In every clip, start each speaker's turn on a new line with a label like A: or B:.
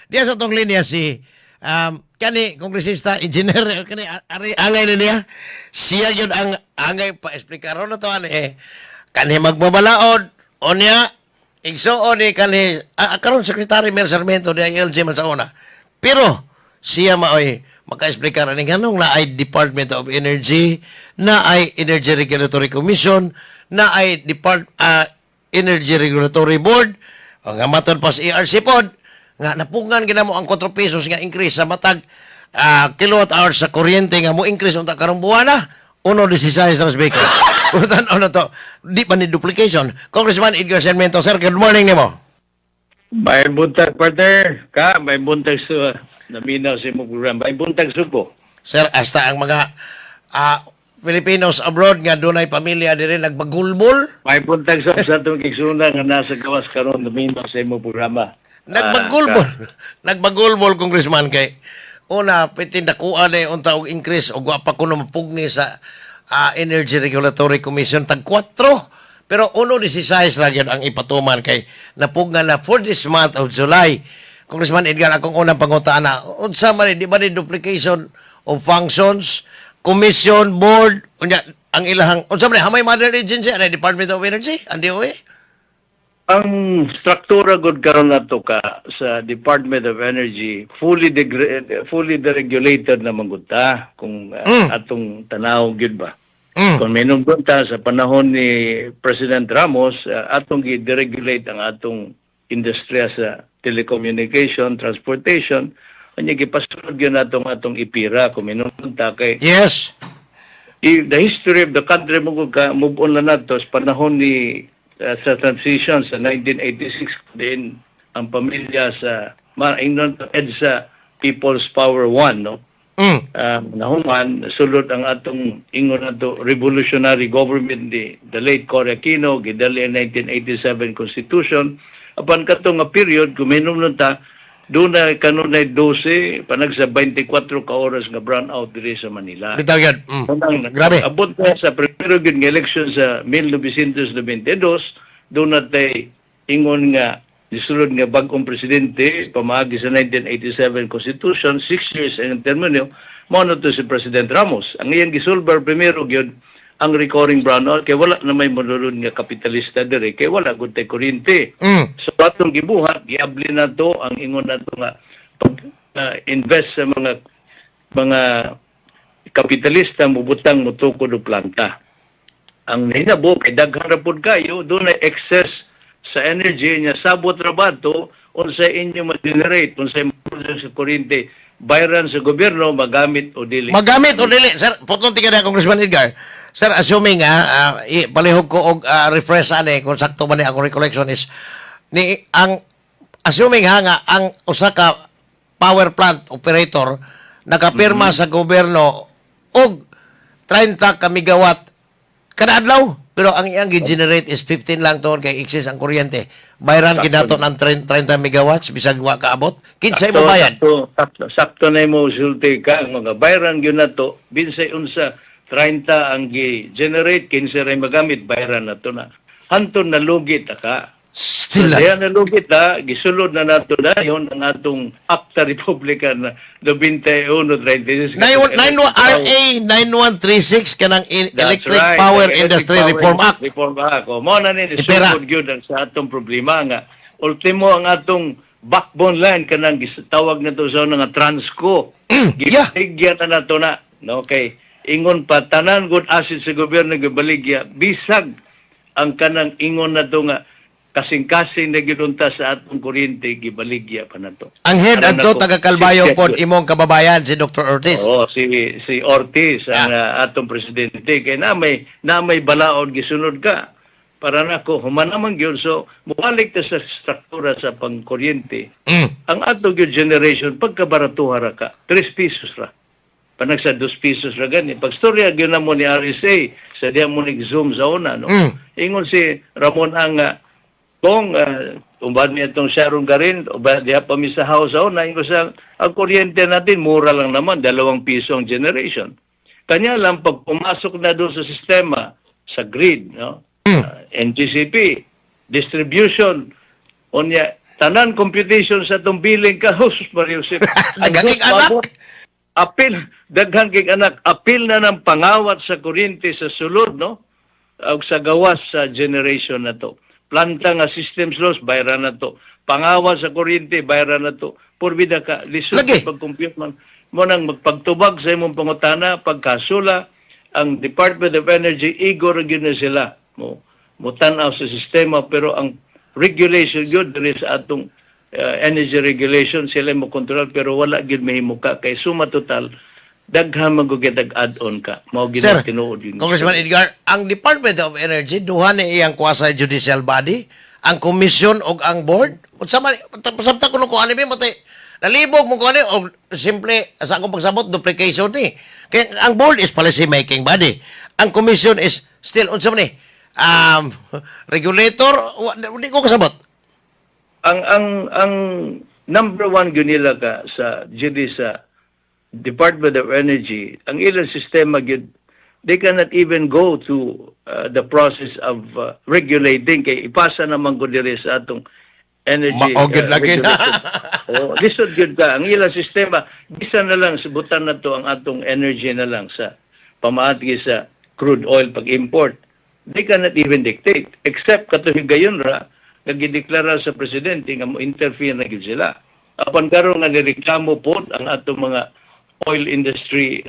A: Diya sa tong linya si kani kongresista engineer kani ari angay ni niya. Siya yun ang angay pa esplikaron na to ani eh. Kani magbabalaod onya igsuon ni kani karon Secretary Mer Sarmiento di ang LG man sa una. Pero siya maoy maka-explicar ani nganong naay Department of Energy, naay Energy Regulatory Commission, naay Depart Energy Regulatory Board, ang nga maton pa sa ERC pod, nga napungan ginamo ang 4 pesos nga increase sa matag kilowatt hours sa kuryente nga mo increase unta karong buwana. 1.16 ras bacon. Utan ano to? Di ba ni duplication? Congressman Edgar Sarmiento, sir, good morning nimo.
B: May buntag, partner. Ka, may buntag sa naminaw sa imong program. May buntag, Subo.
A: Sir, hasta ang mga Filipinos abroad nga dunay pamilya diri nagbagulbol.
B: May buntag sa atong kigsuna nga nasa gawas karon naminaw sa imong programa.
A: Nagbagulbol. Nagbagulbol, Congressman, kay una pitin dakuan na unta og increase og wa pa kuno mapugni sa Energy Regulatory Commission tag 4. Pero 1.16 lang yun ang ipatuman kay napugnan na for this month of July. Congressman Edgar, akong unang pangutana, unsa man ni, di ba ni duplication of functions, commission, board, unya ang ilahang unsa man ni hamay mother agency ang Department of Energy, ang DOE?
B: Ang struktura gud karon nato ka sa Department of Energy fully deregulated na man gud ta kung atong tanaw gyud ba. Kung may ta sa panahon ni President Ramos, atong gi-deregulate ang atong industriya sa telecommunication, transportation, kanya gipasunod gyud natong atong EPIRA kung may ta kay the history of the country mo ka move on na nato sa panahon ni sa transition sa 1986 din ang pamilya sa maingnon to EDSA People's Power 1, no? Nahuman sulod ang atong ingon nato revolutionary government ni the late Cory Aquino, gidali ang 1987 Constitution. Apan kato nga period, kuminom ta doon na kanunay 12 panag sa 24 ka oras nga brown out diri sa Manila.
A: Bitaw yun.
B: Unang,
A: Grabe.
B: abot na sa primero gyud nga election sa 1992, doon na tay ingon nga gisulod nga bag-ong presidente pamaagi sa 1987 Constitution, 6 years ang termino, mao na to si President Ramos. Ang iyang gisulbar primero gyud ang recurring brownout kay wala na may manulod nga kapitalista diri kay wala gud tay kuryente. So atong gibuhat, giabli na to ang ingon nato nga pag invest sa mga kapitalista mubutang motukod og planta. Ang nahinabo kay daghan ra pud kayo, doon na excess sa energy niya, sabot ra ba to unsa inyo ma-generate, unsa ma-produce sa kuryente, bayaran sa gobyerno magamit o dili.
A: Magamit o dili, sir, putong tika na, Congressman Edgar. Sir, assuming palihog ko og refresh ani kung sakto ba ni akong recollection is ni ang assuming ha nga ang usa ka power plant operator nakapirma sa gobyerno og 30 ka megawatt kada adlaw, pero ang iyang gi-generate is 15 lang tungod kay excess ang kuryente, bayaran kinato ng 30 megawatts bisag wa kaabot, kinsay mo bayad?
B: Sakto, sakto, sakto na mo sulti ka, ang mga bayaran gyud nato binsay unsa 30 ang gi-generate, 15 ray magamit, bayaran nato na. Hanton nalugi ta ka.
A: Still
B: So, diyan nalugi ta, gisulod na nato dayon ang atong Acta Republican na 9136.
A: 91 RA 9136 kanang
B: That's
A: Electric
B: right.
A: Power
B: Ang Electric
A: Industry
B: Power
A: Reform Act.
B: Reform Act. O, mo na ni
A: Ipera.
B: sulod gyud ang sa atong problema nga ultimo ang atong backbone line kanang tawag na to sa nga Transco. Gibaligya na nato na. No, kay ingon pa tanan good asset sa gobyerno gibaligya bisag ang kanang ingon na to nga kasing-kasing na gyud unta sa atong kuryente gibaligya pa nato.
A: Ang head
B: Aron
A: adto
B: nako,
A: taga Calbayog pod, imong kababayan si Dr. Ortiz.
B: Oo, si si Ortiz ang atong presidente kay na may balaod gisunod ka. Para nako human naman gyud, so mubalik ta sa struktura sa pangkuryente. Ang ato gyud generation pagkabaratuha ra ka, 3 pesos ra. Panag sa 2 pesos ra gani. Pag storya gyud na mo ni RSA sa diya mo ni Zoom sa una, no. Ingon si Ramon ang kung umbad niya itong Sharon Garin, umbad diha pa mi sa house sa una, ingon siya, ang kuryente natin mura lang naman, 2 piso ang generation. Kanya lang, pag pumasok na doon sa sistema, sa grid, no? NGCP, distribution, unya, Tanan computation sa atong billing ka, Hus Maria Josep. Ang
A: Daghan
B: dos
A: kay anak.
B: maabot, apil, daghan kay anak, apil na ng pangawat sa kuryente sa sulod, no? Og sa gawas sa generation na to. Planta nga systems loss, bayaran na to. Pangawat sa kuryente, bayaran na to. Purbida ka, lisod
A: Lagi.
B: Pag-compute man. Mo nang magpagtubag sa imong pangutana, pagkasula, ang Department of Energy, igor gyud na sila. Mo mo tan-aw sa sistema, pero ang regulation gyud diri sa atong energy regulation, sila mo kontrol, pero wala gyud mahimo ka kay suma total daghan man gud add-on ka mao gyud
A: Sir,
B: ang tinuod yun.
A: Congressman Edgar, ang Department of Energy, duha ni iyang quasi-judicial body, ang commission og ang board. Unsa man, pasabta ko nung kuan ni matay nalibog mo kuan og simple sa akong pagsabot, duplication ni. Kaya ang board is policy making body. Ang commission is still unsa man ni? Regulator, di ko kasabot.
B: Ang number one gyud nila ka sa GD sa Department of Energy, ang ilang sistema gyud, they cannot even go to the process of regulating kay ipasa naman gud diri sa atong energy
A: Mao gyud lagi na.
B: Regulation. Oh, lisod gyud ka ang ilang sistema, bisan na lang subutan na to ang atong energy na lang sa pamaagi sa crude oil pag-import, they cannot even dictate except kato higayon ra nga gideklara sa presidente nga mo interfere na gyud sila. Apan karon nga nireklamo pod ang atong mga oil industry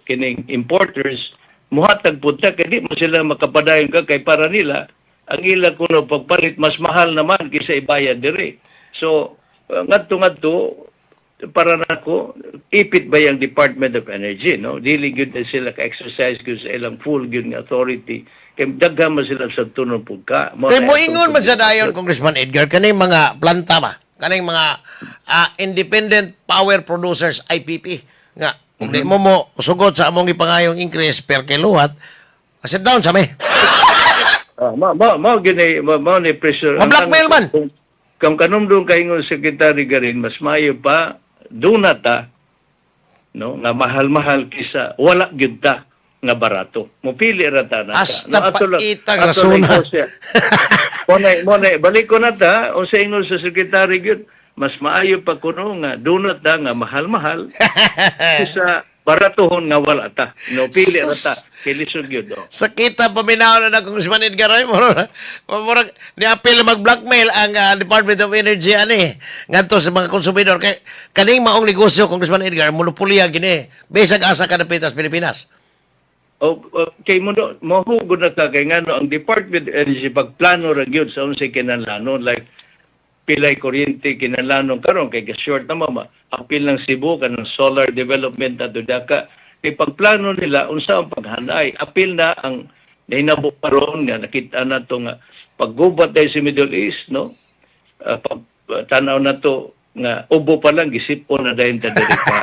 B: kining importers, muhatag pud ta kay di mo sila makapadayon ka kay para nila ang ila kuno pagpalit mas mahal naman kaysa ibayad diri. So ngadto ngadto para nako ipit ba yung Department of Energy, no? Dili gyud na sila ka-exercise gyud sa ilang full gyud nga authority kay daghan man sila sa tunon pud ka. Mao
A: Kay
B: na
A: moingon
B: atong
A: man sa dayon, Congressman Edgar, kaning mga planta ba, kaning mga independent power producers, IPP nga kung di mo mo sugot sa among ipangayong increase per kilowatt, sit down sa mi.
B: Ah, ma ma ma gini ma, ma ni pressure.
A: Ma-blackmail man.
B: Kung kanumdum kay ingon Secretary Garin, mas maayo pa duna ta, no, nga mahal-mahal kisa wala gyud ta nga barato. Mopili ra ta na.
A: Hasta
B: No, ato
A: paitang
B: ato lang
A: rasuna.
B: ikaw. Mo na balik ko na ta o sa ingon sa Secretary gyud, mas maayo pa kuno nga duna ta nga mahal-mahal kisa baratohon nga wala ta. No, pili ra ta. Kay lisod gyud, oh.
A: Sakita paminaw na ng Congressman Edgar ay murag murag ni-appeal mag-blackmail ang Department of Energy ani ngadto sa mga konsumidor kay kaning maong negosyo, Congressman Edgar, monopolya gini bisag asa ka napitas Pilipinas.
B: O, kay mo no, mahugod na ka kay ngano ang Department of Energy pagplano ra gyud sa unsay kinahanglanon, like pilay kuryente kinahanglanon karon kay short na mama apil ng Cebu kanang solar development na daka kay pagplano nila unsa ang paghanay, apil na ang nahinabo karon nga nakita na to nga paggubat dahil sa Middle East, no? Pag tanaw na to nga ubo pa lang gisipon na dayon ta diri pa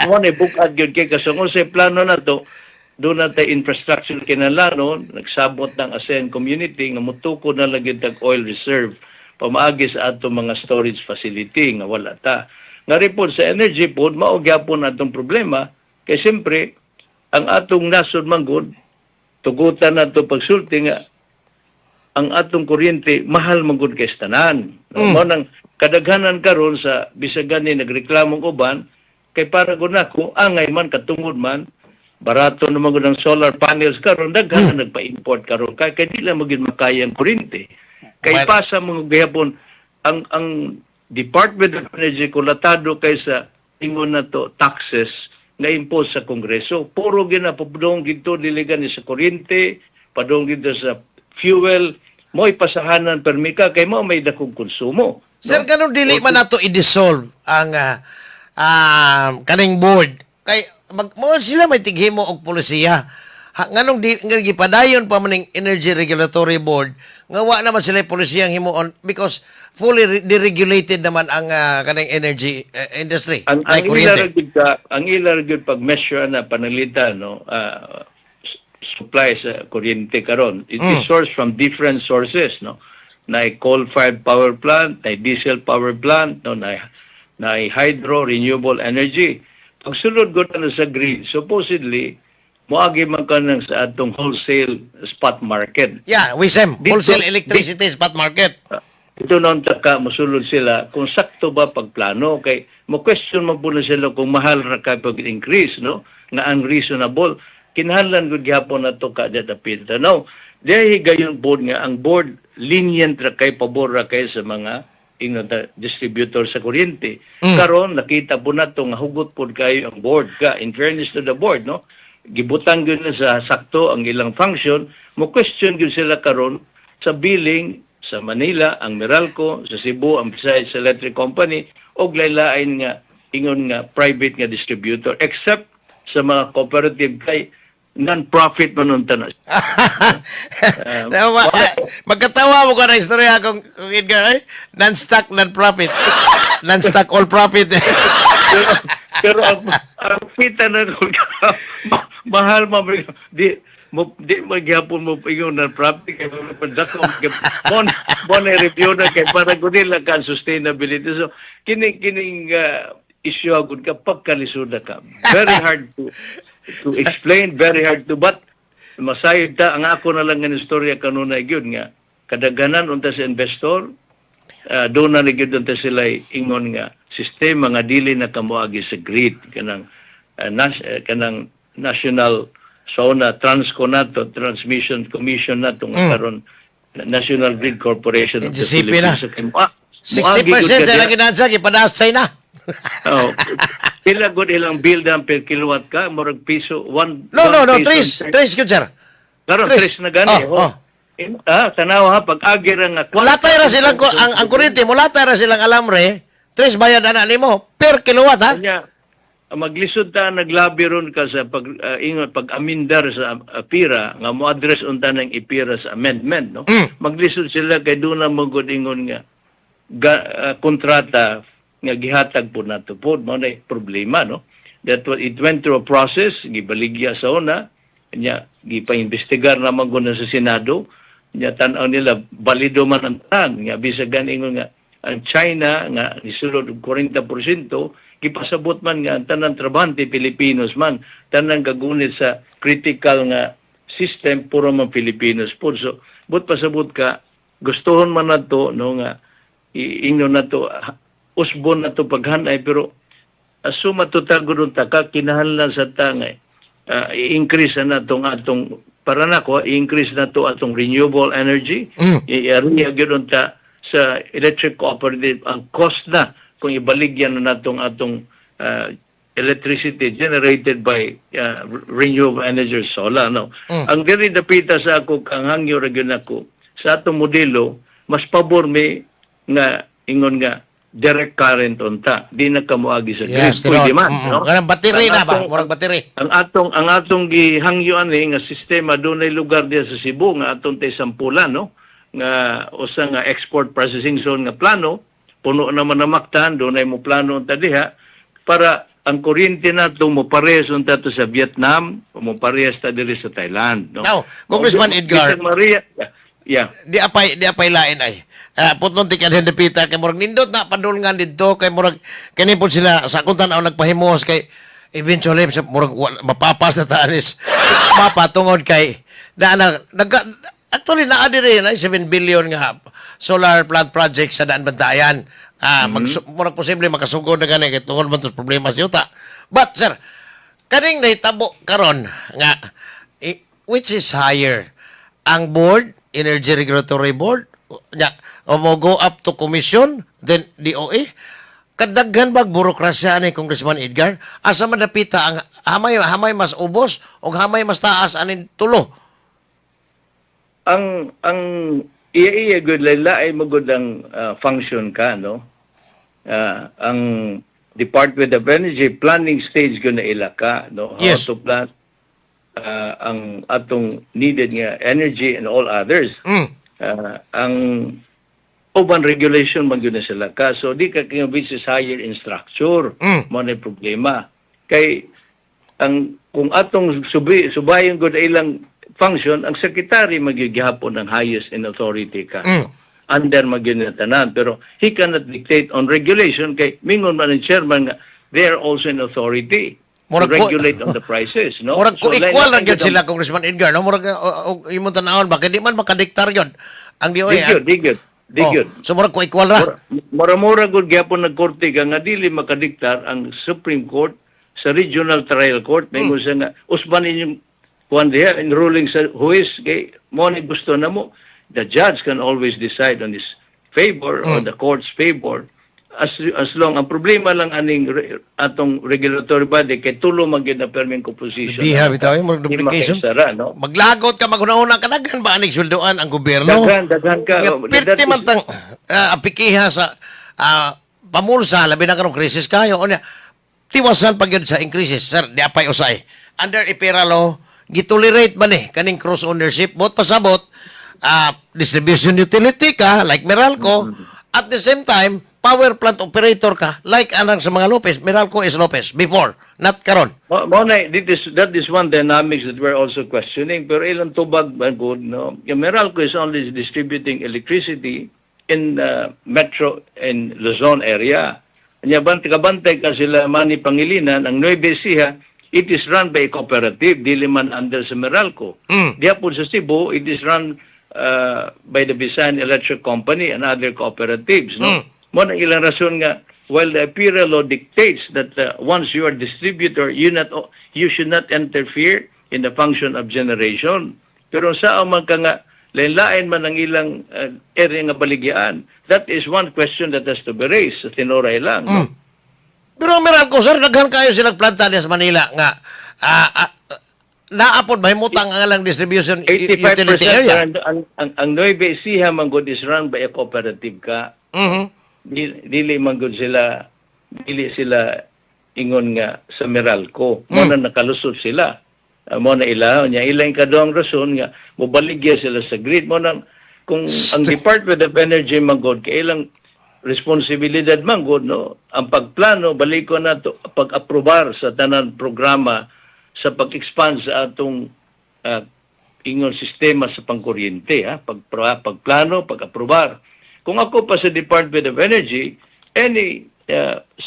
B: mo ni bukad gyud kay kasungod sa plano na to doon na tay infrastructure kinahanglanon. Nagsabot ng ASEAN Community nga mutuko na lang gyud tag oil reserve pamaagi sa ato mga storage facility nga wala ta. Nga report sa energy pod mao gyapon atong problema kay siyempre ang atong nasod manggod tugutan nato pagsulti nga ang atong kuryente mahal man gud kay sa tanan. No, mao nang kadaghanan karon sa bisag gani nagreklamong uban kay para gud nako angay man katungod man barato naman gud ang solar panels karon, daghan na nagpa-import karon kay di lang magyud makaya ang kuryente. Kay pasa mga gihapon ang Department of Energy kulatado kay sa ingon na to taxes nga impose sa Kongreso. Puro ginapadong gito diligan ni sa kuryente, padong gito sa fuel, mo ipasahanan permi ka kay mo may dakong konsumo.
A: Sir, ganun dili man nato i-dissolve ang kaning board. Kay mag mo sila may tighimo og polisiya. Ha, nganong di nga gipadayon pa man ning Energy Regulatory Board nga wa naman sila polisiyang himuon because fully deregulated naman ang kaning energy industry
B: Ang
A: like
B: ila
A: kuryente.
B: ra gyud ka, ang ila ra gyud pag measure na pananglitan, no, supply sa kuryente karon. It is sourced from different sources, no. Na coal-fired power plant, na diesel power plant, no, na hydro renewable energy. Pagsulod gud na sa grid, supposedly moagi man ka nang sa atong wholesale spot market.
A: Yeah, WESM,
B: Dito-
A: Wholesale Electricity Spot Market.
B: Ito noon ta ka mosulod sila kung sakto ba pagplano kay mo question man po na sila kung mahal ra ka pag increase, no, nga unreasonable. Kinahanglan gud gihapon nato ka dapit. Now, dihay gayon board nga ang board lenient ra kay, pabor ra kay sa mga ingon ta, distributor sa kuryente. Karon nakita po nato nga hugot pod kayo ang board ka. In fairness to the board, no, gibutang gyud na sa sakto ang ilang function. Mo question gyud sila karon sa billing sa Manila, ang Meralco, sa Cebu, ang Visayas Electric Company, og lain-lain nga ingon nga private nga distributor, except sa mga cooperative kay non-profit man unta na.
A: Magkatawa mo ko na istorya kung Edgar, eh? Non-stock, non-profit. Non-stock, all profit.
B: Pero ang kita na kung mahal mo di mo di magyapon mo ingon non-profit kay mo padako mon mon review na kay para gud nila ka sustainability. So kini kining issue gud ka pagkalisod ka, very hard to explain, very hard to, but masayod ta. Ang ako na lang nga istorya kanunay gyud nga kadaghanan unta sa investor, doon na gyud unta sila ingon nga sistema nga dili na kamoagi sa grid, kanang kanang national so na Transco nato, Transmission Commission nato nga karon National Grid Corporation of the
A: NGCP na.
B: Philippines. So, kay moagi
A: 60%
B: gyud ka
A: na
B: diha.
A: lang ginansya, ipadaas China.
B: Oh, pila gud ilang bill dan per kilowatt ka? Murag piso one
A: No, no,
B: one
A: no,
B: piso
A: tres,
B: and
A: tres gyud, sir.
B: Karon
A: tres.
B: tres na gani.
A: Oh.
B: Tanaw ha, pag agi ra nga
A: Mulatay ra silang ang kuryente, mulatay ra silang alambre, tres bayad ana nimo per kilowatt ha.
B: Kanya, maglisod ta naglabi ron ka sa pag ingon pag-amendar sa EPIRA nga mo address unta ng EPIRA sa amendment, no. Maglisod sila kay doon na magud ingon nga kontrata nga gihatag po nato po mao na problema, no. That it went through a process, gibaligya sa una nya, gipa-investigar na man gud na sa Senado nya, tan-aw nila balido man ang tanan nga bisag ganingon nga ang China nga nisulod og 40%, gipasabot man nga ang tanan trabahante Pilipinos man, tanan gagunit sa critical nga system puro man Pilipinos po. So but pasabot ka, gustuhon man nato, no, nga iingnon nato, usbon nato paghanay, pero asuma total gud ta ka kinahanglan sa tangay i-increase na natong atong, para nako, i-increase na to atong renewable energy. I-area gyud unta sa electric cooperative ang cost na kung ibaligyan na natong atong electricity generated by renewable energy, solar, no. Ang diri dapita sa ako kang hangyo ra gyud nako sa atong modelo, mas pabor mi nga ingon nga direct current unta, di na kamoagi sa grid. Pwede man, no.
A: Kanang battery
B: Ang
A: na ba?
B: atong-
A: Murag battery.
B: Ang atong gihangyoan ni nga sistema, dunay lugar diya sa Cebu nga atong tay sampulan, no, nga usa nga export processing zone nga plano, puno naman na Mactan. Dunay mo plano unta diha para ang kuryente nato mo parehas unta to sa Vietnam o mo parehas ta diri sa Thailand, no.
A: Now, Congressman Edgar.
B: Bisag Maria, yeah.
A: Di apay lain ay. Putlon ti kanhin dapita kay murag nindot na padulngan didto kay murag kani po sila sa akong tan-aw nagpahimos kay eventually sa murag mapapas na taanis mapa tungod kay na, na nagka, actually naa diri na 7 billion nga solar plant project sa Daan Bantayan. Murag posible makasugod na gani kay tungod man to sa problema sa yuta. But sir, kaning nahitabo karon nga which is higher, ang board, Energy Regulatory Board nya o mo go up to commission, then DOE? Kadaghan bag burokrasya ani, Congressman Edgar? Asa man dapita ang hamay hamay mas ubos o hamay mas taas anin tulo?
B: Ang iya iya good, lain mo good ang function ka, no. Ang Department of Energy, planning stage gyud na ila ka, no, how to plan ang atong needed nga energy and all others. Ang uban regulation man gyud na sila ka. So di ka kaya which is higher in structure. Mo na problema kay ang kung atong subayon gud ilang function, ang secretary magigihapon ang highest in authority ka. Under magyud na tanan, pero he cannot dictate on regulation kay mingon man ang chairman nga they are also in authority to regulate on the prices, no.
A: Murag ko
B: So,
A: equal
B: lain-
A: ra gyud sila, Congressman Edgar, no? Murag imong tan-awon ba kay di man makadiktar gyud ang DOE.
B: Di gyud, di gyud. Di
A: Oh,
B: gyud.
A: so murag ko equal ra.
B: Mura-mura gud gyapon nagkorte ka nga dili makadiktar ang Supreme Court sa Regional Trial Court. May siya nga usban inyong kuan diha in ruling sa huwes kay mo ni gusto na mo. The judge can always decide on his favor or the court's favor as long ang problema lang aning atong regulatory body kay tulo man gyud na perming composition.
A: Diha bitaw yung murag
B: Di
A: duplication.
B: makaisara, no?
A: Maglagot ka, maghuna-huna ka, daghan ba aning sweldoan ang gobyerno?
B: Daghan, daghan ka.
A: Nga,
B: Oh,
A: pirti man tang apikiha sa pamulsa, labi na karong krisis kayo. Unya, tiwasan pag yun sa increases. Sir, di apay usay. Under EPIRA law, gitolerate ba ni kaning cross ownership? Bot pasabot, distribution utility ka, like Meralco, at the same time, power plant operator ka, like anang sa mga Lopez. Meralco is Lopez, before, not karon.
B: Mo na, that is one dynamics that we're also questioning. Pero ilang tubag ba good, no? Yung Meralco is only distributing electricity in the metro and Luzon area. Nya bantay kabantay ka sila Manny Pangilinan, ang Nueva Ecija, it is run by a cooperative, dili man under sa Meralco. Diya po sa Cebu, it is run by the Visayan Electric Company and other cooperatives, no? Mo na ilang rason nga while the EPIRA law dictates that once you are distributor, you should not interfere in the function of generation. Pero sa man ka nga lain-lain man ang ilang area nga baligyaan. That is one question that has to be raised sa tinuray lang, no?
A: Pero ang Meralco, sir, daghan kayo silang planta niya sa Manila nga naapod mahimutang ang ilang distribution
B: 85%
A: utility area.
B: Ang Nueva Ecija man gud is run by a cooperative ka. Dili man gud sila, dili sila ingon nga sa Meralco. Mo na nakalusot sila. Mo na ila nya ilang kaduhang rason nga mobaligya sila sa grid. Mo na kung ang Department of Energy man gud kay ilang responsibilidad man gud, no, ang pagplano, baliko na to, pag-aprobar sa tanan programa sa pag-expand sa atong ingon sistema sa pangkuryente, ha, pagplano, pag-aprobar. Kung ako pa sa Department of Energy, any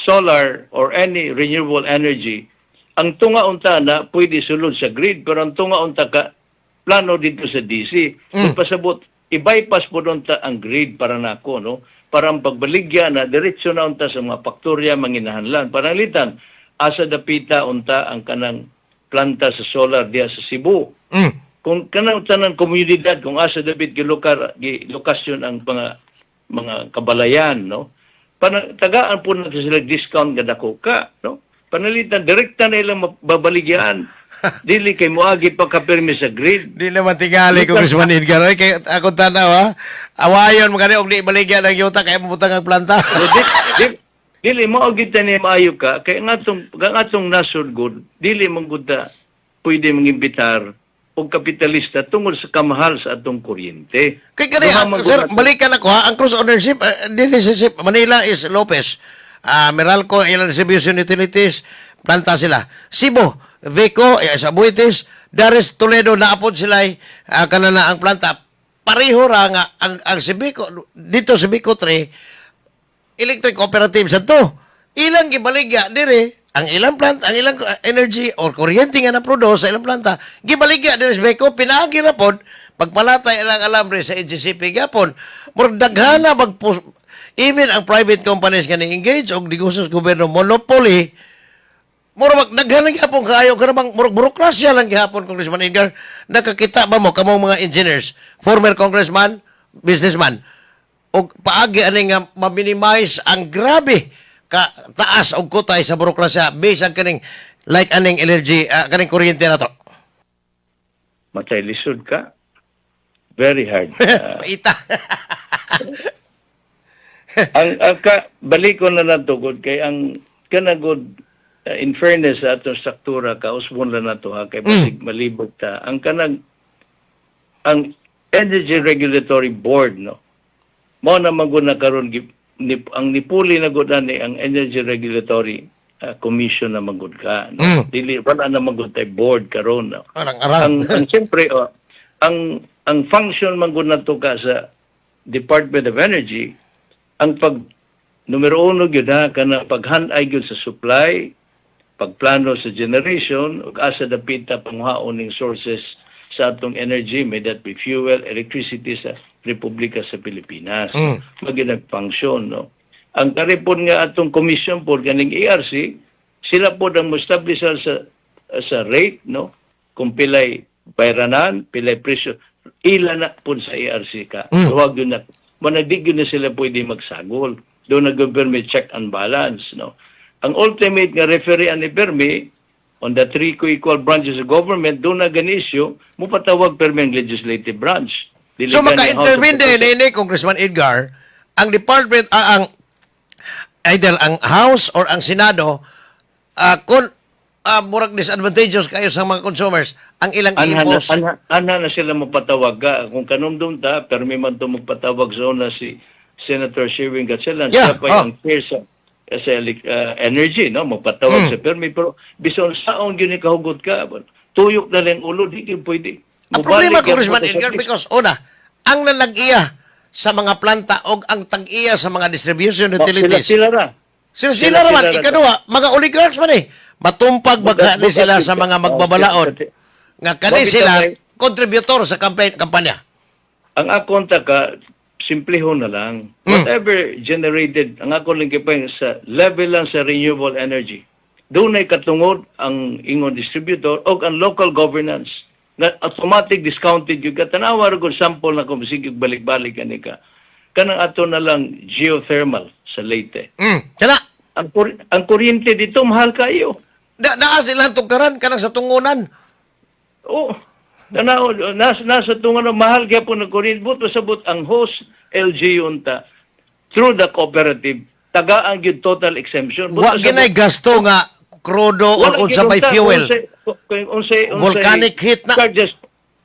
B: solar or any renewable energy, ang tunga unta na pwede sulod sa grid, pero ang tunga unta ka plano dito sa DC. Kung pasabot, i-bypass po unta ang grid para nako, no, para ang pagbaligya na diretso na unta sa mga faktorya manginahanglan. Pananglitan, asa dapita unta ang kanang planta sa solar diya sa Cebu? Kung kanang tanang komunidad kung asa dapit gilokar gi lokasyon ang mga kabalayan, no, tagaan po natin sila discount nga dako ka, no? Panalitan, direkta na ilang babaligyan, dili kay moagi pa kapirmi sa grid.
A: Di naman tingali, Congressman Edgar. Oy, kay akong tanaw ha. Awayon mo gani og di baligya ng yuta kay mabutang ang planta.
B: So, dili mo og gid ni maayo ka kay ang atong nasod gud dili man gud ta pwede mangimbitar og kapitalista tungod sa kamahal sa atong kuryente.
A: Kay kani,
B: Duha man gud
A: sir,
B: nato.
A: Balikan ako ha. Ang cross ownership, dili sa Manila is Lopez. Meralco, ilang distribution utilities, planta sila. Cebu, Vico, sa Aboitiz, Daris Toledo, naapod sila kanana ang planta. Pareho ra nga ang Cebeco, dito sa Cebeco 3, electric cooperative sa to. Ilang gibaligya dire ang ilang plant, ang ilang energy or kuryente nga na-produce sa ilang planta, gibaligya dire sa Beco, pinaagi ra pod pagpalatay ilang alambre sa NGCP gyapon. Murag daghana mag even ang private companies nga ni-engage og negosyo sa gobyerno, monopoly. Murag daghan na gyapon kaayo kana bang murag burokrasya lang gihapon. Congressman Edgar, nakakita ba mo kamong mga engineers, former congressman, businessman, og paagi ani nga ma-minimize ang grabe ka taas og kutay sa burokrasya based ang kaning like aning energy, kaning kuryente na to?
B: Matay lisod ka. Very hard.
A: Paita.
B: Ang ka, balik ko na nato gud kay ang kanagod in fairness sa atong struktura ka, usbon lang nato ha, kay basig malibog ta ang kanang ang Energy Regulatory Board, no? Mao na man gud na karon ang nipuli na gud ani ang Energy Regulatory Commission na man gud ka, no? Dili wala na man gud tay board karon, no?
A: Arang arang.
B: Ang siyempre, oh, ang function man gud nato ka sa Department of Energy, ang pag numero uno gyud ha, kana paghanay gyud sa supply, pagplano sa generation ug asa dapita panguhaon ning sources sa atong energy, may that be fuel, electricity sa Republika sa Pilipinas. Mao gyud nag-function, no? Ang karipon nga atong commission po kaning ERC, sila po ang mo-establish sa rate, no? Kung pilay bayranan, pilay presyo, ila na po sa ERC ka. Huwag yun na. Managdig yun na sila pwede magsagol. Doon na government check and balance, no? Ang ultimate nga referee ani permi on the three co-equal branches of government, doon na ganisyo, mupatawag permi ang legislative branch. Dili
A: So
B: gani House of
A: maka-intervene din ni Congressman Edgar, ang department, ang either ang House or ang Senado, kung murag disadvantageous kayo sa mga consumers, ang ilang
B: Anha na,
A: i-impose.
B: anha na sila mapatawag ka. Kung kanumdum ta, permi man to magpatawag sa una si Senator Sherwin Gatchalian, siya pa yung chair sa energy, no? Magpatawag sa permi. Pero bisan saon gyud ni kahugot ka, tuyok na lang ulo, di gyud pwede.
A: Ang problema,
B: Mubalik yan
A: Congressman
B: po sa
A: Edgar,
B: service.
A: because una, ang nalag-iya sa mga planta o ang tag-iya sa mga distribution
B: Oh,
A: utilities.
B: sila, sila ra.
A: Sila sila
B: Sila-
A: raman.
B: sila ra.
A: Ikaduha, mga oligarchs man eh. Matumpag maghani sila sa mga magbabalaod. Nga kani
B: Bakit
A: sila
B: kamay?
A: contributor sa campaign kampanya.
B: Ang akong taka, simpliho na lang. Whatever generated, ang ako lang kipay sa level lang sa renewable energy. Doon ay katungod ang ingon distributor o ang local governance na automatic discounted yung katanawa ra gud sample na kung sige balik-balik ani ka. Kanang ato na lang geothermal sa Leyte.
A: Kana
B: Ang kuryente dito mahal kayo.
A: na naa sila tugkaran kanang sa Tungonan.
B: Oh, tanaw, nasa tungan na mahal gyapon ng kuryente. Buto sabot ang host LGU unta through the cooperative tagaan gyud total exemption. Buto
A: Wa ginay gasto nga krudo or
B: wala
A: unsa
B: gyud
A: may
B: unta,
A: fuel.
B: Unsay
A: Volcanic heat na.
B: charges,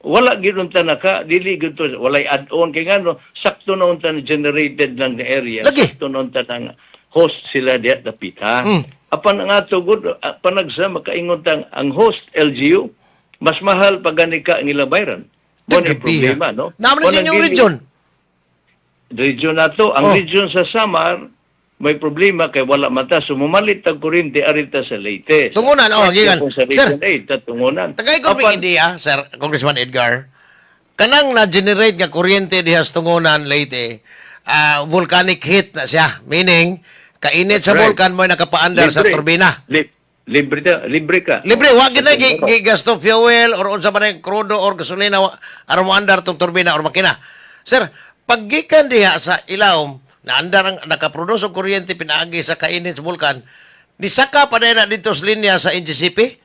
B: wala gyud unta naka dili gyud to walay add-on kay ngano sakto na unta na generated lang na area.
A: Lagi.
B: Sakto na unta na host sila diya dapita. Apan ang ato gud panagsa makaingon tang ang host LGU mas mahal pa gani ka ang ila bayran. Mo ni problema, no?
A: Naman sa
B: Walang
A: inyong region.
B: Region nato, ang
A: Oh.
B: region sa Samar may problema kay wala mata sumumalit ang kuryente arita sa Leyte.
A: Tungonan, oh, gikan.
B: Sa
A: Sir.
B: Region 8, ta Tungonan.
A: Tagay ko
B: Apan-
A: may idea, Sir Congressman Edgar. Kanang na-generate nga kuryente diha sa Tungonan, Leyte, volcanic heat na siya. Meaning, kainit sa volcan mo nakapaandar sa
B: Libre.
A: turbina.
B: Libre ka, libre ka.
A: Libre, wa gid na gasto fuel or unsa man ang krudo or gasolina aron mo andar tong turbina or makina. Sir, paggikan diha sa ilawom, naandar ang nakaproduce og kuryente pinaagi sa kainit sa vulkan, nisaka pa na dito sa linya sa NGCP?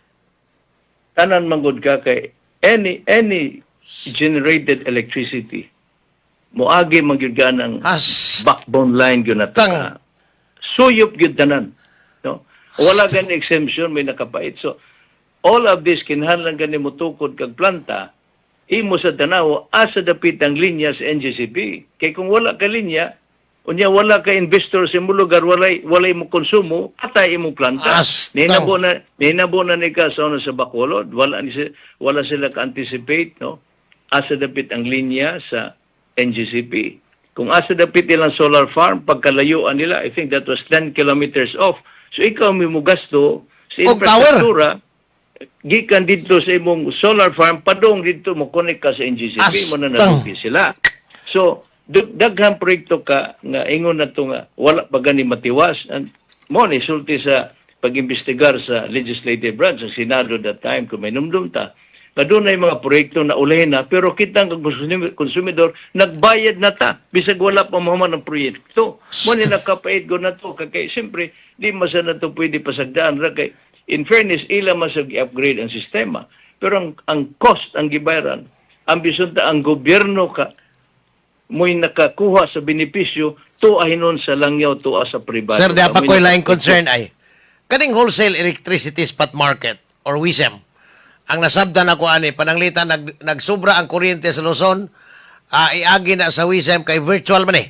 B: Tanan manggod ka kay any generated electricity moagi man gyud ka ng
A: Has
B: backbone line gyud na
A: Tang.
B: ka. Suyop gyud tanan, no? Wala gani exemption, may nakapait. So all of this kinahanglan gani motukod kag planta imo sa tanaw asa dapit ang linya sa NGCP. Kay kung wala ka linya, unya wala ka investor sa imong lugar, walay mo konsumo, patay imong planta.
A: Astang.
B: Ninabo na ni ka sa una sa Bacolod, wala sila ka-anticipate, no? Asa dapit ang linya sa NGCP. Kung asa dapit ilang solar farm, pagkalayuan nila, I think that was 10 kilometers off. So ikaw may mo gasto sa
A: Og tower.
B: infrastruktura gikan dito sa imong solar farm padung dito mo connect ka sa NGCP mo na
A: Astang.
B: nalugi sila. So daghang proyekto ka nga ingon na to nga wala pa gani matiwas and mo ni sulti sa pag-imbestigar sa legislative branch sa Senado that time, kung may numdum ta nga doon ay mga proyekto na ulahin na pero kita ang konsumidor nagbayad na ta bisag wala pa mahuman ang proyekto. Mo ni nakapait ko na to kay siyempre di man sa na to pwede pasagdaan ra kay in fairness ila man sa i-upgrade ang sistema pero ang cost ang gibayaran ang bisan ta ang gobyerno ka mo'y nakakuha sa benepisyo tuwa hinon sa langyaw tuwa sa pribado.
A: Sir, di pa
B: Mo'y
A: ko'y laing concern ay kaning wholesale electricity spot market or WISM. Ang nasabdan ako ani pananglitan nagsubra ang kuryente sa Luzon, iagi na sa WISM kay virtual man eh.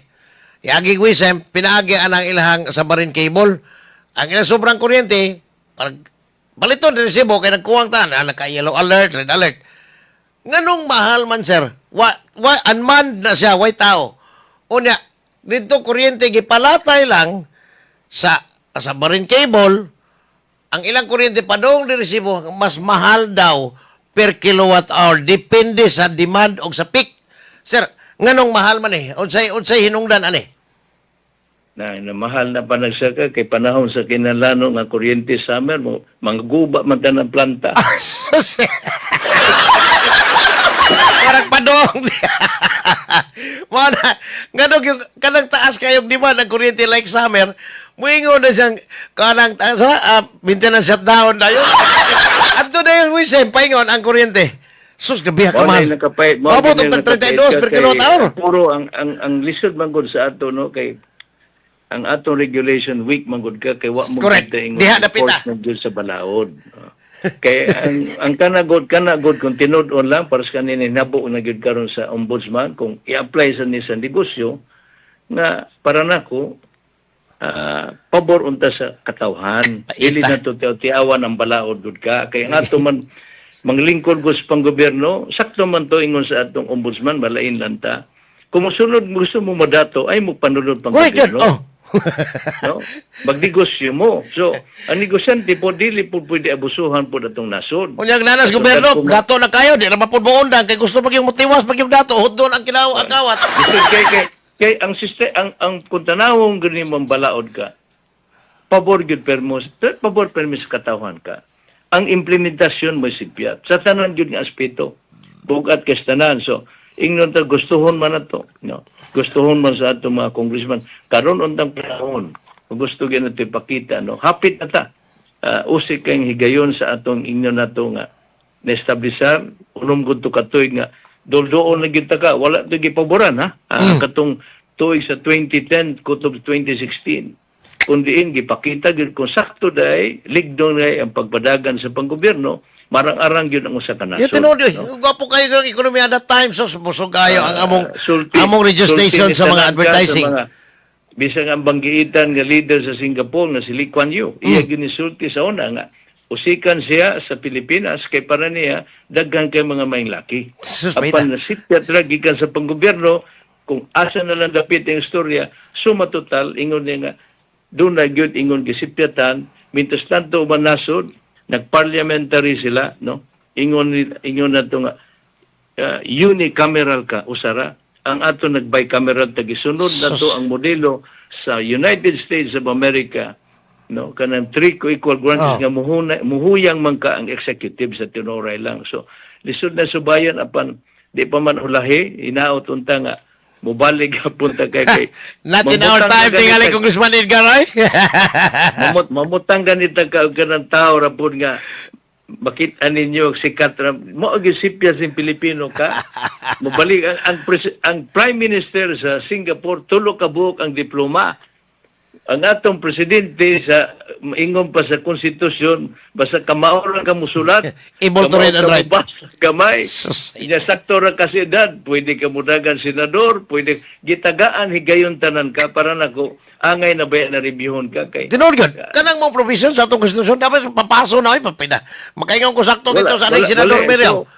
A: Iagi WISM, pinaagi anang ilahang submarine cable. Ang ilang sobrang kuryente, parang paliton din resibo kay nagkuwang tan, naka-yellow alert, red alert. Nganong mahal man, sir? Wa unmanned na siya, way tao. Unya, dito kuryente gipalatay lang sa submarine cable, ang ilang kuryente padong di resibo mas mahal daw. per kilowatt hour, depende sa demand o sa peak. Sir, nganong mahal man eh? Unsay hinungdan ani?
B: Na mahal na panagsaka kay panahon sa kinalano nga kuryente summer mo mangguba man tanang planta.
A: Sus. Parang padong. Mao na, nganong yung kanang taas kayong demand ang kuryente like summer, muingon na siyang kanang taas, maintenance shutdown dayon. Adto na yung wisem, paingon ang kuryente. Sus, gabi ka
B: Mao
A: man.
B: na nakapait, mao
A: Mabot
B: gyud
A: og
B: na nakapait
A: 32
B: ka
A: per
B: kay
A: kilowatt hour.
B: puro ang lisod man gud sa ato, no, kay ang atong regulation weak man gud ka kay wa mo
A: Correct.
B: kita ingon
A: Diha dapita.
B: enforcement gyud sa balaod. Kay ang kanagod kung tinud-on lang para sa kanina nabo na gyud karon sa ombudsman kung i-apply sa ni sa negosyo nga para nako pabor unta sa katawhan.
A: Paita.
B: Dili na to tiawan ang balaod gud ka kay ang ato man manglingkod ko sa panggobyerno, sakto man to ingon sa atong ombudsman, malain lang ta. Kung mosunod gusto mo madato, ay mo panunod pang
A: Correct yun.
B: gobyerno.
A: Oh.
B: No? Magnegosyo mo. So, ang negosyante po, dili po pwede abusuhan po datong nasod.
A: Unyag nanas
B: So,
A: gobyerno, dato na kayo, di na mapud moundang kay gusto pag yung motiwas pag yung dato, hudon ang kinaw ang kawat.
B: Lisod kay ang system ang kung tanawong gani mong balaod ka, pabor gyud permo, pabor permi sa katawhan ka. Ang implementasyon mo sigpiyat. Sa tanan gyud nga aspeto. Bugat kay sa tanan. So, ingnon ta gustuhon man ato, no? Gustuhon man sa ato mga congressman karon untang panahon. Kung gusto gyud nato ipakita, no? Hapit na ta. Usik kayong higayon sa atong ingnon nato nga na-establisar unom gud to katuig nga doldoon na gyud ta ka, wala to gipaboran ha. Katong tuig sa 2010 kutob 2016 kung diin gipakita gyud kung sakto day ligdong day ang pagpadagan sa panggobyerno, marang-arang gyud ang usa ka nasod,
A: Yung tinuod yun,
B: no?
A: gwapo kayo ng ekonomiya that time, so busog kayo ang among among registration
B: sulti ni
A: sa mga
B: tanan ka
A: advertising.
B: sa mga, bisag ang banggiitan nga leader sa Singapore nga si Lee Kuan Yew, iya ginisulti sa una nga usikan siya sa Pilipinas kay para niya daghan kay mga maing laki.
A: Sus, baita.
B: Apan nasipyat ra gikan sa panggobyerno kung asa na lang dapit ang istorya, suma total ingon niya nga doon na gyud ingon gisipyatan, mintas tanto uban nasod nagparliamentary sila, no, ingon ingon na to nga unicameral ka usara ang ato nag bicameral ta, gisunod na to
A: Sus.
B: ang modelo sa United States of America, no, kanang three co-equal branches nga muhuna, muhuyang man ka ang executive sa tinuray lang. So lisod na subayan apan di pa man ulahi, inaot unta nga mubalig punta kay
A: Not in our
B: mamutang na
A: time, tingali
B: ganita-
A: Congressman Edgar, ay.
B: Mamutang ganita ka og kanang tao ra pud nga makita ninyo sikat ra mo og sipya sin Pilipino ka mobalik ang prime minister sa Singapore, tulo ka buok ang diploma. Ang atong presidente sa ingon pa sa konstitusyon basta kamao ra ka musulat,
A: Able to
B: kamao
A: read and
B: ka
A: write.
B: mobasa gamay.
A: Sus.
B: Inya sakto ra kasi edad, pwede ka mudagan senador, pwede gitagaan higayon tanan ka. Para nako angay na ba na reviewon ka kay
A: Tinuod yun, kanang mga provision sa atong konstitusyon, dapat papaso na, ay, papina. Makaingon ko sakto dito sa aning Senador
B: wala.
A: Miriam.
B: So,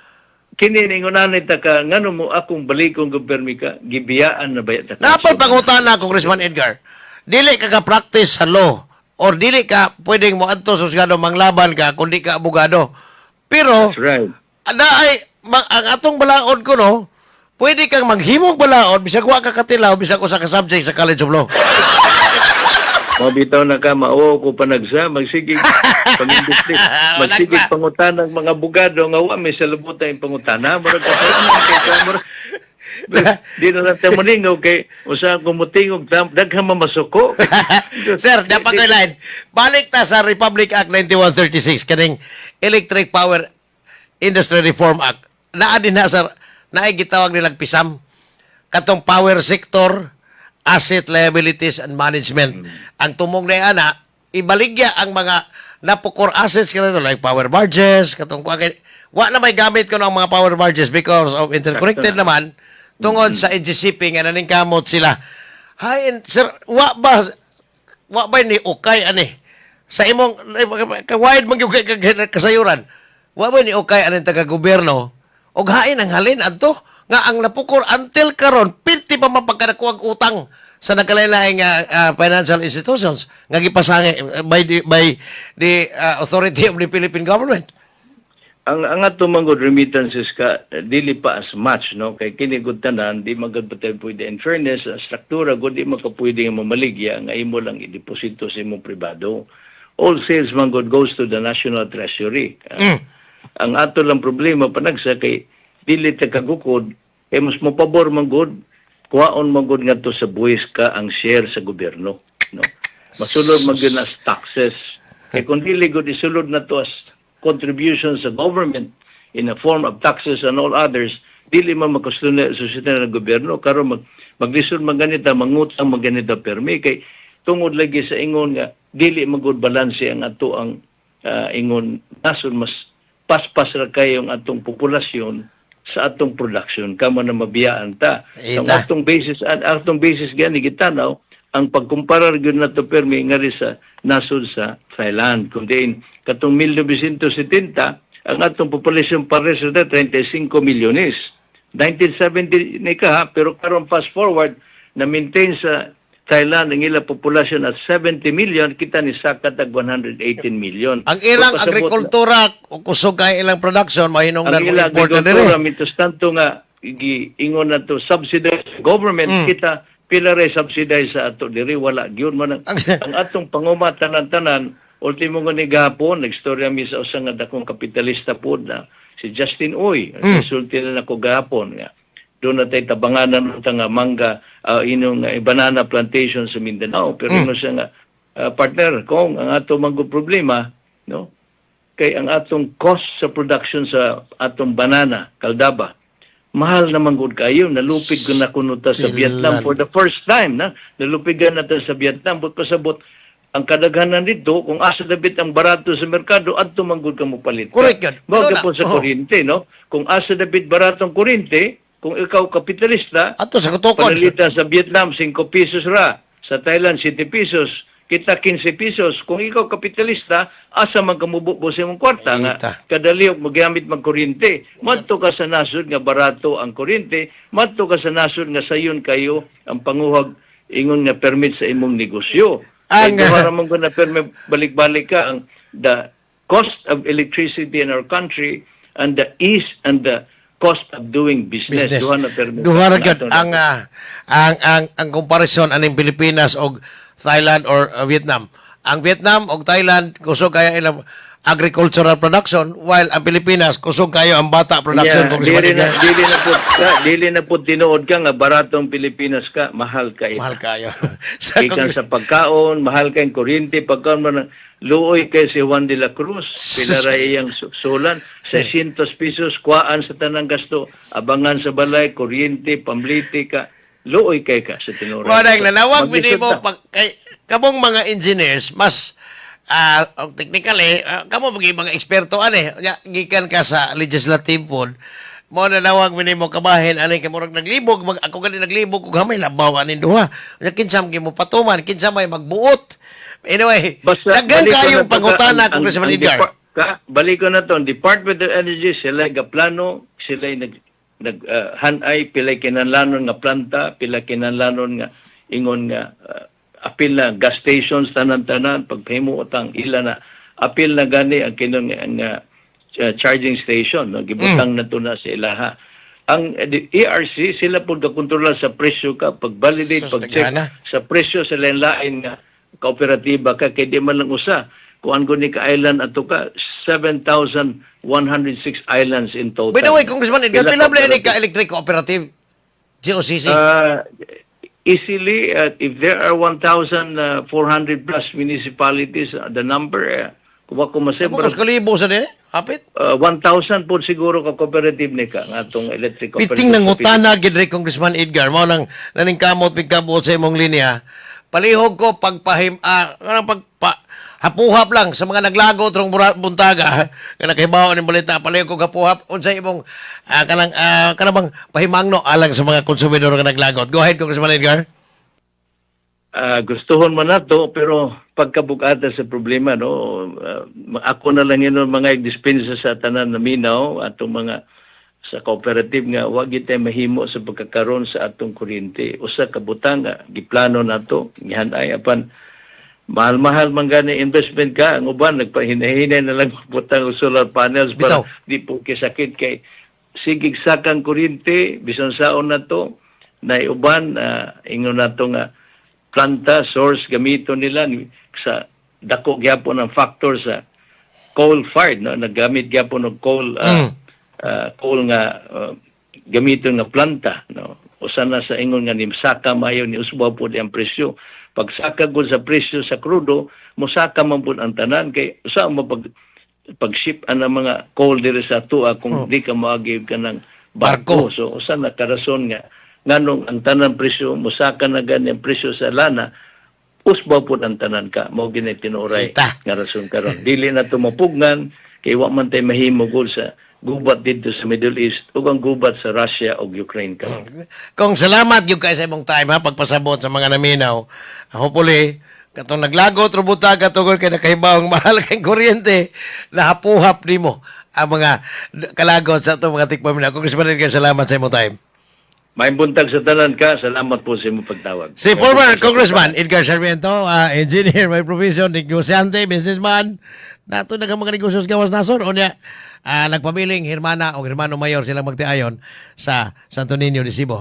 B: kini ningunan ta ka ngano mo akong balikong gobyerno ka gibiyaan na ba ta?
A: Napay pangutana, Congressman Edgar. Dili ka ka-practice sa law or dili ka pwedeng mo adto sa husgado manglaban ka kung di ka abogado. Pero
B: That's right.
A: na ay ang atong balaod ko, no, pwede kang maghimog balaod bisag wa ka katilaw bisag usa ka subject sa College of Law.
B: Mabitaw na ka mao ko panagsa magsigig pangindustri, magsigig
A: Managsa.
B: pangutana ang mga abogado nga wa may salabutan yung pangutana, murag ka kay ka murag di na lang ta moningaw kay usa ko motingog daghan mamasuko.
A: Sir, dapat ko line. Balik ta sa Republic Act 9136 kaning Electric Power Industry Reform Act. Naa din na sir, naay gitawag nilang PISAM katong Power Sector Asset Liabilities and Management. Ang tumong na ana, ibaligya ang mga napukor assets kanito like power barges katong kuha kay wa na may gamit ko ng mga power barges because of interconnected
B: Sakto na.
A: naman tungod sa NGCP nga naningkamot sila. Hay, sir, wa ba ni ukay ani sa imong kawide man gyud kay kasayuran, wa ba ni ukay ani taga gobyerno og hain ang halin adto nga ang napukor until karon pirti pa man pagkanakuag utang sa nagkalain-laing financial institutions nga gipasangi by the authority of the Philippine government?
B: Ang ato man gud remittances ka, dili pa as much, no, kay kini gud tanan di man gud pa pwede. In fairness, ang struktura gud, di man ka pwede nga mamaligya nga imo lang ideposito sa imong pribado. All sales man gud goes to the national treasury. Ang ato lang problema, panagsa, kay dili ta kagukod, kay mas mopabor man gud kuhaon man gud ngadto sa buwis ka ang share sa gobyerno, no? Masulod man gyud as taxes, kay kung dili gud isulod na to as contribution sa government in a form of taxes and all others, dili man makasunod susunod ng gobyerno. Karon maglisod man ganita, mangutang man ganita permi, kay tungod lagi sa ingon nga dili man gud balanse ang ato ang ingon nasod. Mas paspas ra kayo ang atong populasyon sa atong production, kamo na mabiyaan ta. Ang
A: Ita.
B: Atong basis gani gitanaw ang pagkumpara gyud nato permi ngari sa nasod sa Thailand, kung diin katong 1970 ang atong populasyon pares ra 35 milyones, 1970 ni ka ha, pero karon fast forward na maintain sa Thailand ang ila populasyon at 70 million, kita ni saka tag 118 million.
A: Ang ilang
B: So, pasabot na-
A: agrikultura, kusog kay ilang production, mahinungdan
B: ang
A: mo
B: ila
A: import na
B: agrikultura,
A: diri.
B: Mientras tanto nga ingon na to subsidized government, kita pila ray subsidize sa ato diri? Wala gyud man ang atong panguma tanan-tanan. Ultimo nga ni gahapon nagstorya mi sa usa nga dakong kapitalista pod na si Justin Uy. Resulti na nako gahapon nga doon na tay tabanganan unta nga mangga, inong banana plantation sa Mindanao, pero ingon siya nga, "Partner kung ang ato man gud problema, no, kay ang atong cost sa production sa atong banana caldaba mahal naman gud kayo. Nalupig ko na kuno ta sa
A: Tilan.
B: Vietnam for the first time na nalupigan na ta sa Vietnam." But pasabot ang kadaghanan dito, kung asa dapit ang barato sa merkado, adto man gud ka mopalit ka.
A: Correct yun.
B: Mao
A: Ano na?
B: gyud sa kuryente, no? Kung asa dapit barato ang kuryente, kung ikaw kapitalista,
A: Ato sa kutukod.
B: panalitan sa Vietnam 5 pesos ra, sa Thailand 7 pesos, kita 15 pesos. Kung ikaw kapitalista, asa man ka mububo sa imong kwarta nga
A: Ita.
B: kadali og magamit mag kuryente? Madto ka sa nasod nga barato ang kuryente, madto ka sa nasod nga sayon kayo ang panguhag ingon nga permit sa imong negosyo. Ang duha ra man ko na permit, balik-balik ka ang the cost of electricity in our country and the ease and the cost of doing business.
A: Business.
B: Duha na permit.
A: Duha ra gyud
B: Nato
A: ang comparison aning Pilipinas og Thailand or Vietnam. Ang Vietnam og Thailand kusog kayo ilang agricultural production, while ang Pilipinas kusog kayo ang bata production,
B: Yeah,
A: Congressman
B: dili na
A: Edgar.
B: dili na po tinuod ka nga barato ang Pilipinas ka, mahal ka ita.
A: Mahal kayo. Sa
B: Gikan sa pagkaon, mahal kay kuryente, pagkaon man luoy kay si Juan de la Cruz, pila ra iyang sulan, 600 pesos kuhaan sa tanang gasto, abangan sa balay, kuryente, pamliti ka, luoy kay ka sa tinuod.
A: Mo nang nanawag
B: Maglisod
A: mo
B: ta.
A: pag kay kamong mga engineers mas technically kamo magi mga eksperto ani. Nya, gikan ka sa legislative pod mo, nanawag mo kabahin ani kay murag naglibog mag ako gani, naglibog og gamay labaw aning duha. Nya kinsa man mo patuman, kinsa may magbuot? Anyway,
B: Basta,
A: daghan
B: balik ko
A: kayong
B: na to ka,
A: pangutana, Congressman
B: ang
A: Edgar.
B: Balik ko na to, ang Department of Energy, sila gaplano, sila nag nag hanay pilay kinahanglanon nga planta, pila kinahanglanon nga ingon nga apil na gas stations, tanan-tanan pagpahimo utang ila na apil na gani ang kinon nga charging station, no? Gibutang na to na sa ilaha. Ang the ERC, sila po gakontrola sa presyo ka, pag-validate,
A: Sus,
B: pag-check
A: daghana.
B: sa presyo sa lain-lain nga kooperatiba ka, kay di man lang usa kuan ko ni ka island ato ka, 7,106 islands in total.
A: By the way, Congressman Edgar,
B: Pila
A: pila ba ni
B: cooperative?
A: ka electric cooperative, GOCC?
B: Easily, if there are 1,400 plus municipalities, the number, kung ako masebra,
A: Ako kalibo sa din, hapit.
B: 1,000 po siguro ka cooperative ni ka nga atong electric cooperative.
A: Piting
B: sa
A: nangutana gid rin, Congressman Edgar, mao nang naningkamot mig kabuot sa imong linya. Palihog ko pagpahim kanang pagpa hapuhap lang sa mga naglagot rong buntaga nga nakahibaw ning balita. Palihog ko hapuhap unsay imong kanang bang pahimangno alang sa mga konsumidor nga naglagot. Go ahead, Congressman Edgar.
B: Gustuhon man nato, pero pagkabugata sa problema, no, ako na lang yun ang mga dispensa sa tanan na minaw atong mga sa cooperative nga wag gyud tay mahimo sa pagkakaron sa atong kuryente. Usa ka butang nga giplano nato, gihanay, apan Mahal-mahal man gani investment ka, ang uban nagpahinahinay na lang butang og solar panels para di po kisakit kay sigig sakang kuryente bisan saon na to na uban, ingon nato nga planta source gamito nila sa dako gyapon ang factor sa coal fired, no? Naggamit gyapon og coal, coal nga gamiton nga planta, no? Usa na sa ingon nga nimsaka mayo, ni usba pod ang presyo. Pagsaka gud sa presyo sa krudo, mosaka man pud ang tanan kay usa mo pag pag-ship ang mga coal diri sa atua kung di ka moagi ka ng
A: Barko.
B: barko. So usa na karason nga nganong ang tanan presyo mosaka na gani ang presyo sa lana, usba pud ang tanan ka. Mao gini tinuoray
A: Kita.
B: nga rason karon dili na to mapugnan kay wa man tay mahimo gud sa gubat didto sa Middle East ug ang gubat sa Russia ug Ukraine karon.
A: Kong, salamat gyud kay sa imong time ha, pagpasabot sa mga naminaw. Hopefully, katong naglagot rubuta katungod kay nakahibaw ang mahal kay kuryente, nahapuhap nimo ang mga kalagot sa atong mga tigpaminaw. Congressman Edgar, salamat sa imong time.
B: Maayong buntag sa tanan ka. Salamat po sa imong pagtawag.
A: Si former Congressman Edgar Sarmiento, engineer by profession, negosyante, businessman, nato na mga negosyo sa gawas nasod. Unya, nagpabiling hermana o hermano mayor silang magtiayon sa Santo Niño de Sibo.